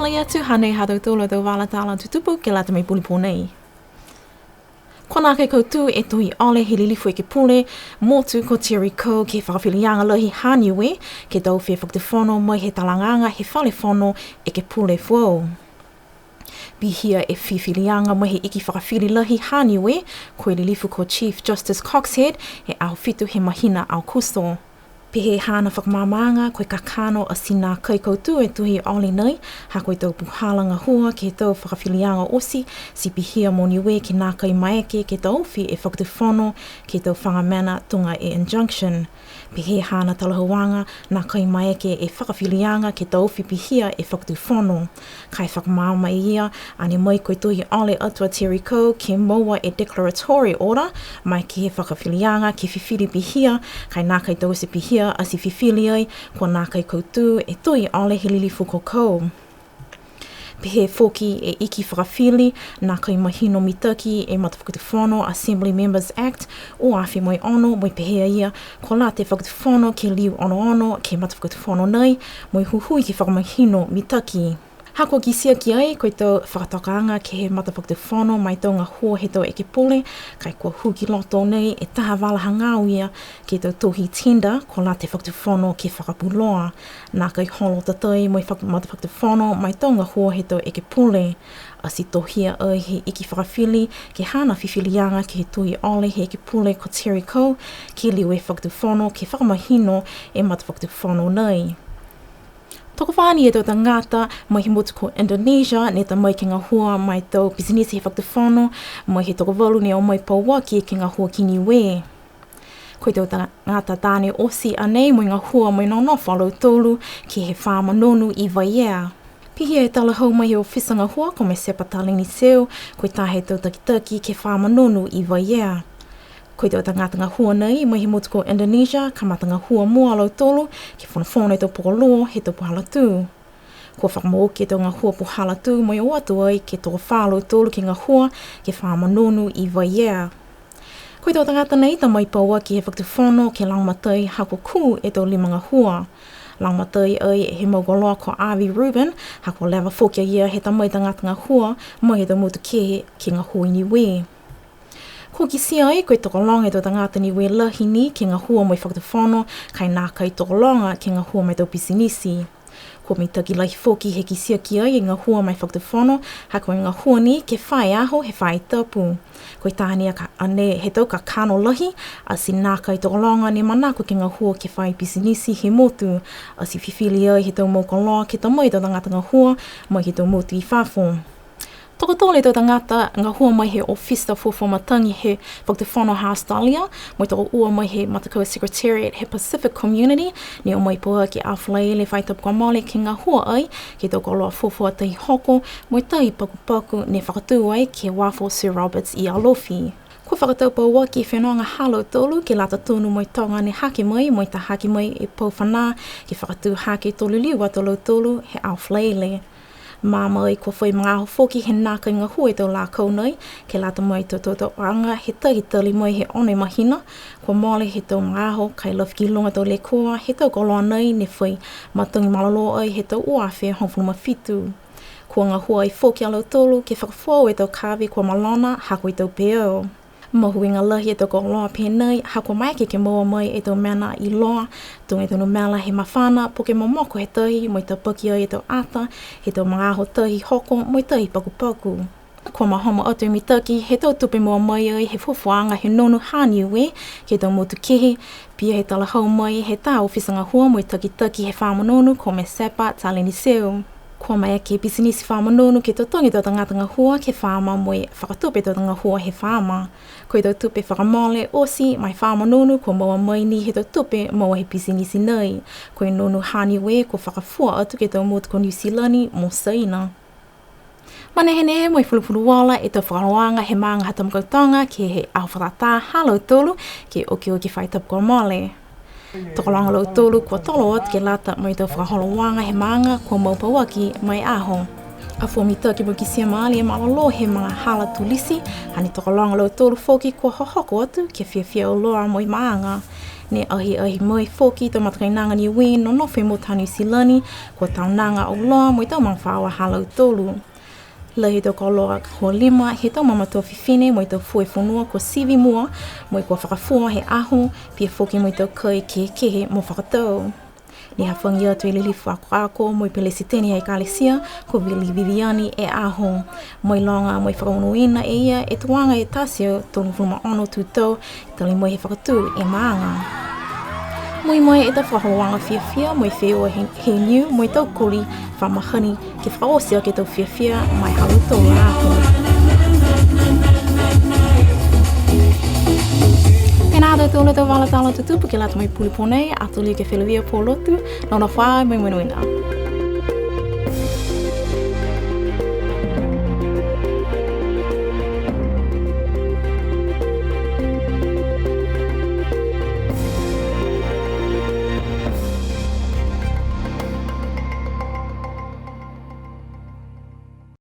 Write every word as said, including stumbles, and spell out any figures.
Lahi atu, hanei ha tautolu a tau vala tala tutupu ke lata mo e pulipō nei. Kua nākai kautū e Tohi Ole he Lilifu Ekepule Motu ko Terry Coe ke he fakafiliaga lahi ha Niue, ke taofi e Fakatufono mai he talagaaga he Fale Fono Ekepule foou. Pihia e fifiliaga mai he Iki Fakafili Lahi ha Niue, ko e Lilifu ko Chief Justice Coxhead, he aho fitu he mahina Aokuso. Pehē haana fakamaamaaga, ko e kakano ati nākai kautū e Tohi Ole nei, ha ko e tau puhala gahua ke he tau fakafiliaga oti, ti pihia mo Niue ke nākai maeke ke taofi e Fakatufono ke he tau faga mena tuga e injunction. Pehē haana talahauaga, nākai maeke e fakafiliaga ke taofi pihia e Fakatufono. Ka e fakamaama e ia, ane mai ko e Tohi Ole atu a Terry Coe ke moua e declaratory order, mai ke he fakafiliaga ke fifili pihia, ka e nākai taute pihia, ati fifili ai, kua nākai kautū e Tohi Ole he Lilifu ko Coe. Pehē foki e Iki Fakafili, nākai mahino mitaki e Matafakatufono Assembly Members Act ua afe mo e ono, mo e pehē a ia, kua lata e Fakatufono ke liu onoono ke he Matafakatufono nei, mo e huhui ke fakamahino mitaki. Ha kua kitia ki ai, ko e tau fakatokaaga ke he Matafakatufono ma e tau gahua he tau ekepule, ka e kua hū ki loto nei e taha vala hagaao ia ke he tau tohi tender, kua lata e Fakatufono ke fakapuloa. Nākai holo tatai mo e fak-, Matafakatufono ma e tau gahua he tau ekepule. Ati tohia ai he Iki Fakafili ke he haana fifiliaga ke he Tohi Ole he Ekepule ko Terry Coe, ke liu e Fakatufono ke fakamahino e Matafakatufono nei. Tokofā ni e tau tagata mai he motu ko Indonesia, ne ta mai ke gahua ma e tau pisinisi he Fakatufono, mai he tokovalu ne o mai pauaki ke gahua ki Niue. Ko e tau tagata taane oti a nei mo e gahua mo e nonofo a lautolu ke he faama nonu i Vaiea. Pihia e talahau mai he ofisa gahua ko Mesepa Taleni Seu, ko e taha he tau takitaki ke he faama nonu i Vaiea. Ko e tau tagata gahua nei mai he motu ko Indonesia, kamata gahua mua a lautolu ke fonofono e tau poko luo he tau puhala tū. Kua fakamooli e tau gahua puhala tū mo e o atu ai ke tokofā a lautolu ke gahua ke he faama nonu i Vaiea. Ko e tau tagata nei ta mai pauaki he Fakatufono ke lagomatai ha kua kū e tau lima gahua. Lagomatai ai he mau koloa ko Avi Rubin, ha kua leva foki a ia he ta mai tagata gahua mai he tau motu kehe ke gahua i Niue. Kua kitia ai, ko e tokologa e tau tagata Niue lahi ni ke gahua mo e Fakatufono, ka e nākai tokologa ke gahua mo e tau pisinisi. Kua mitaki lahi foki he kitia ki ai e gahua ma e Fakatufono, ha ko e gahua ni ke fā e aho he faahi tapu. Ko e taha ni a ka-, a nei he tau kakano lahi, ati nākai tokologa ne manako ke gahua ke fai pisinisi he motu, ati fifili ai he tau mau koloa ke ta mai e tau tagata gahua mai he tau motu i fafo. Tokotolu e tau tagata gahua mai he ofisa fuafua matagi he Fakatufono ha Australia, mo e tokoua mai he matakau Secretariat he Pacific Community, ne o mai pauaki he Aho Falaile faahi tapu kua mole ke gahua ai ke he tau koloa fuafua tahi hoko, mo e tahi pakupaku ne fakatū ai ke he uafo Sir Roberts i Alofi. Kua fakatau pauaki e fenoga ha lautolu ke lata tonu mo e toga ne hake mai, mo e ta hake mai e pau fanā ke fakatū hake to liliu atu a lautolu he Aho Falaile. Maama ai kua fai magaaho foki he nākai gahua e tau lakau nei, ke lata mo e tau tautauaga he tahi tali mai he ono e mahina, kua mole he tau magaaho, ka e lafi ki luga e tau lekua he tau koloa nei ne fai matagi malolō ai he tau ua afe hogofulu ma fitu. Kua gahua ai foki a lautolu ke fakafoou e tau kave kua malona, ha ko e tau peau. Mahuiga lahi e tau koloa pehē nei, ha kua maeke ke moua mai e tau mena iloa, tuga e tau numela he mafana, po ke momoko he tahi, mo e tapaki ai e tau ata, he tau magaaho tahi hoko, mo e tahi pakupaku. Kua mahomo atu e mitaki he tau tupe moua mai ai he fuafuaaga he nonu ha Niue ke he tau motu kehe, pihia he talahau mai he taha ofisa gahua mo e takitaki he faama nonu ko Mesepa Taleni Seu. Kua maeke e pisinisi faama nonu ke totogi e tau tagata gahua ke he faama mo e fakatupe e tau gahua he faama. Ko e tau tupe fakamole oti ma e faama nonu kua moua mai ni he tau tupe moua he pisinisi nei. Ko e nonu ha Niue kua fakafua atu ke he tau motu ko Niu Silani mo Saina. Manehenehe mo e fulufuluola e tau fakaholoaga he maaga ha Tamakautoga ke he aho fakatātā ha lautolu ke okioki faahi tapu kua mole. Tokologa a lautolu kua tolo atu ke lata mo e tau fakaholoaga he maaga kua mau pauaki ma e aho. Afua mitaki mo e kitia maali e malolō he magahala tulisi, hane tokologa a lautolu foki kua hohoko atu ke fiafia auloa mo e maaga. Ne ahiahi mai foki e tau matakainaga Niue nonofo he motu ha Niu Silani, kua taonaga auloa mo e tau magafaoa ha lautolu. Lahi e tau koloa kua lima he tau mamatua fifine mo e tau fua e fonua kua sivi mua, mo e kua fakafua he aho, pihia foki mo e tau kai kehekehe mo fakatau. Ne hafagi atu e lilifu akoako mo e Pelesiteni he Ekalesia, ko Vili Viviani e aho. Mailoga mo e fakamonuina e ia e tuaga e tasi e tolugofulu ma ono tau, tali mai he fakatū e maaga. Mui mai e tau fakaholoaga fiafia mo e feua he, he niu mo e tau koli fa mahani ke fakaoti aki e tau fiafia ma e ha lautolu a aho. Pihia ha tautolu a tau vala tala tutupu ke lata mo e puli pō nei, ato liu ke feleveia pō lotu, nonofo ā mo e monuina.